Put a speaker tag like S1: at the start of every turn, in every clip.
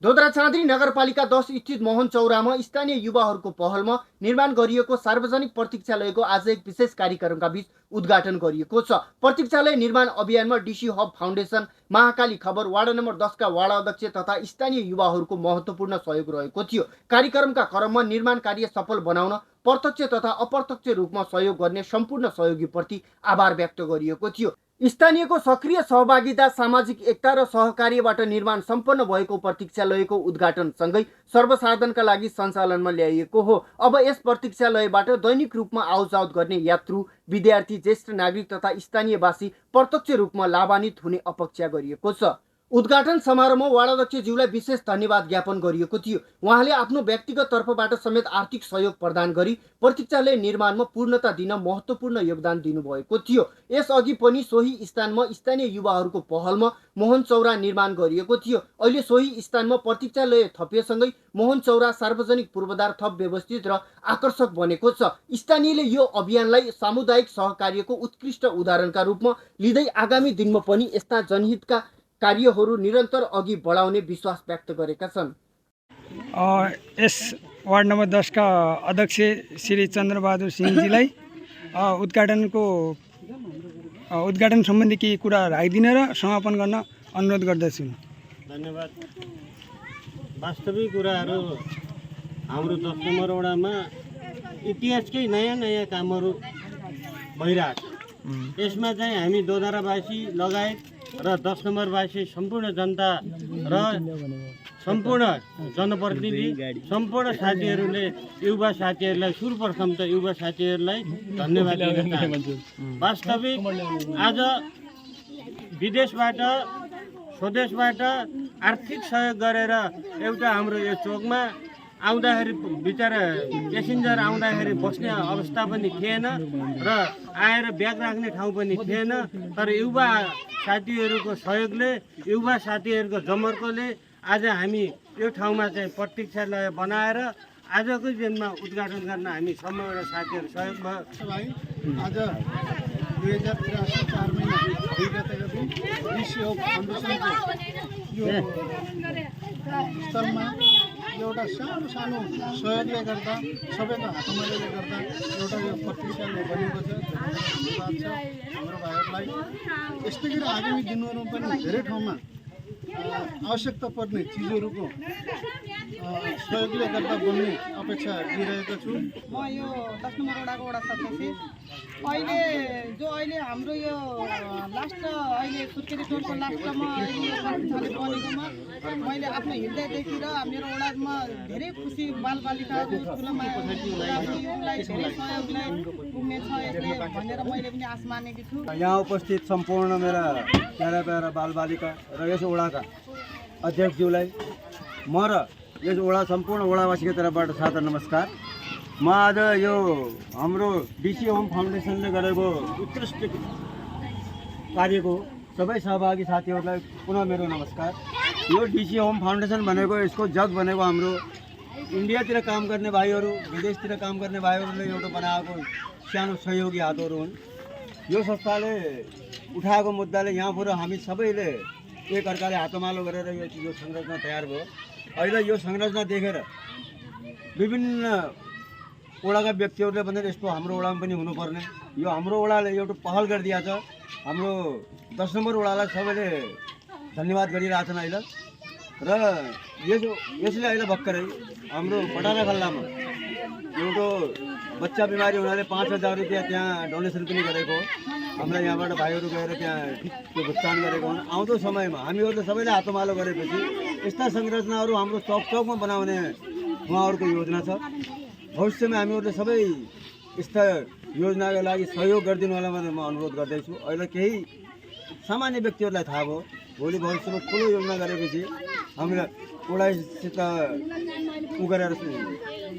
S1: धोद्रा चाँदरी नगरपालिका 10 स्थित मोहन चौरामा स्थानीय युवाहरूको पहलमा निर्माण गरिएको सार्वजनिक प्रतीक्षालयको आज एक विशेष कार्यक्रमका बीच उद्घाटन गरिएको छ। प्रतीक्षालय निर्माण अभियानमा डीसी हब फाउन्डेसन, महाकाली खबर, वार्ड नम्बर 10 का वार्ड अध्यक्ष तथा स्थानीय युवाहरूको महत्त्वपूर्ण सहयोग रहेको थियो। कार्यक्रमका क्रममा निर्माण कार्य सफल बनाउन प्रत्यक्ष तथा अप्रत्यक्ष रूपमा सहयोग गर्ने सम्पूर्ण सहयोगीप्रति आभार व्यक्त गरिएको थियो। स्थानीयको सक्रिय सहभागिता, सामाजिक एकता र सहकार्यबाट निर्माण सम्पन्न भएको प्रतीक्षालयको उद्घाटनसँगै सर्वसाधारणका लागि सञ्चालनमा ल्याइएको हो। अब यस प्रतीक्षालयबाट दैनिक रूपमा आउजाउ गर्ने यात्रु, विद्यार्थी, ज्येष्ठ नागरिक तथा स्थानीयवासी प्रत्यक्ष रूपमा लाभान्वित हुने अपेक्षा गरिएको छ। उद्घाटन समारोहमा वार्ड अध्यक्षज्यूलाई विशेष धन्यवाद ज्ञापन गरिएको थियो। उहाँले आफ्नो व्यक्तिगत तर्फबाट समेत आर्थिक सहयोग प्रदान गरी प्रतीक्षालय निर्माणमा पूर्णता दिन महत्त्वपूर्ण योगदान दिनुभएको थियो। यसअघि पनि सोही स्थानमा स्थानीय युवाहरूको पहलमा मोहन चौरा निर्माण गरिएको थियो। अहिले सोही स्थानमा प्रतीक्षालय थपिएसँगै मोहन चौरा सार्वजनिक पूर्वाधार थप व्यवस्थित र आकर्षक बनेको छ। स्थानीयले यो अभियानलाई सामुदायिक सहकार्यको उत्कृष्ट उदाहरणका रूपमा लिँदै आगामी दिनमा पनि यस्ता जनहितका कार्यहरू निरन्तर अघि बढाउने विश्वास व्यक्त गरेका छन्।
S2: यस वार्ड नम्बर 10 का अध्यक्ष श्री चन्द्रबहादुर सिंहजीलाई उद्घाटन सम्बन्धी केही कुरा राखिदिन र समापन गर्न अनुरोध गर्दछु।
S3: धन्यवाद। वास्तविक कुराहरू हाम्रो 10 नम्बर वडामा इतिहासकै नयाँ नयाँ कामहरू भइरहेको छ। यसमा चाहिँ हामी दोधारावासी लगायत र 10 नम्बरवासी सम्पूर्ण जनता र सम्पूर्ण जनप्रतिनिधि, सम्पूर्ण साथीहरूले, युवा साथीहरूलाई, सर्वप्रथम त युवा साथीहरूलाई धन्यवाद दिन चाहन्छु। वास्तविक आज विदेशबाट, स्वदेशबाट आर्थिक सहयोग गरेर एउटा हाम्रो यो चोकमा आउँदाखेरि बिचरा पेसेन्जर आउँदाखेरि बस्ने अवस्था पनि थिएन र आएर ब्याग राख्ने ठाउँ पनि थिएन। तर युवा साथीहरूको सहयोगले, युवा साथीहरूको जमर्कोले आज हामी यो ठाउँमा चाहिँ प्रतीक्षालय बनाएर आजको दिनमा उद्घाटन गर्न हामी सम्पूर्ण साथीहरू सहयोग भयो।
S4: आज 2083 4 महिना गतेका दिन डीसी हब फाउन्डेसनको यो स्थलमा एउटा सानो सहयोगले गर्दा, सबैको हातमालोले गर्दा एउटा यो प्रतीक्षालय बनेको छ। धन्यवाद छ हाम्रो भाइहरूलाई। यस्तै गरी आगामी दिनहरूमा पनि धेरै ठाउँमा आवश्यकता पर्ने चिजहरूको सहयोगले गर्दा बन्ने अपेक्षा लिइरहेको छु।
S5: म यो 10 नम्बर वडाको वडा सदस्य अहिले हाम्रो यो लास्ट अहिले सुर्खेती टोलको लास्टमा यो प्रतीक्षालय बनेकोमा मैले आफ्नो हृदयदेखि र मेरो वडामा धेरै खुसी, बालबालिकाहरू स्कुलमा धेरै सहयोगलाई पुग्नेछ यसले भनेर मैले पनि आश मानेकी छु।
S6: यहाँ उपस्थित सम्पूर्ण मेरा प्यारा प्यारा बालबालिका र यस वडाका अध्यक्षज्यूलाई म र यस वडा सम्पूर्ण वडावासीको तर्फबाट सादर नमस्कार। म आज यो हाम्रो डीसी होम फाउन्डेसनले गरेको उत्कृष्ट कार्यको सबै सहभागी साथीहरूलाई पुनः मेरो नमस्कार। यो डीसी होम फाउन्डेसन भनेको, यसको जग भनेको हाम्रो इन्डियातिर काम गर्ने भाइहरू, विदेशतिर काम गर्ने भाइहरूले एउटा बनाएको सानो सहयोगी हातहरू हुन्। यो संस्थाले उठाएको मुद्दाले यहाँ पुरा हामी सबैले एक अर्काले हातमालो गरेर यो संरचना तयार भयो। अहिले यो संरचना देखेर विभिन्न वडाका व्यक्तिहरूले भने यस्तो हाम्रो वडामा पनि हुनुपर्ने, यो हाम्रो वडाले एउटा पहल गरिदिएको छ। हाम्रो 10 नम्बर वडालाई सबैले धन्यवाद गरिरहेछन् अहिले। र यसले अहिले भर्खरै हाम्रो पटारा खल्लामा एउटा बच्चा बिमारी हुनाले 5000 रुपियाँ त्यहाँ डोनेसन पनि गरेको, हाम्रा यहाँबाट भाइहरू गएर त्यहाँ त्यो भुक्तान गरेको हुन्। आउँदो समयमा हामीहरूले सबैले हातमालो गरेपछि यस्ता संरचनाहरू हाम्रो चौक चौकमा बनाउने उहाँहरूको योजना छ। भविष्यमा हामीहरूले सबै यस्ता योजनाको लागि सहयोग गरिदिनु होला भनेर म अनुरोध गर्दैछु। अहिले केही सामान्य व्यक्तिहरूलाई थाहा भयो, भोलि भविष्यमा ठुलो योजना गरेपछि हामीलाई वडासित उ गरेर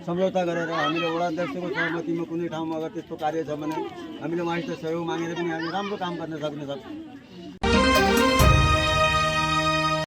S6: सम्झौता गरेर हामीले वडा अध्यक्षको सहमतिमा कुनै ठाउँमा अगर त्यस्तो कार्य छ भने हामीले उहाँसित सहयोग मागेर पनि हामी राम्रो काम गर्न सक्ने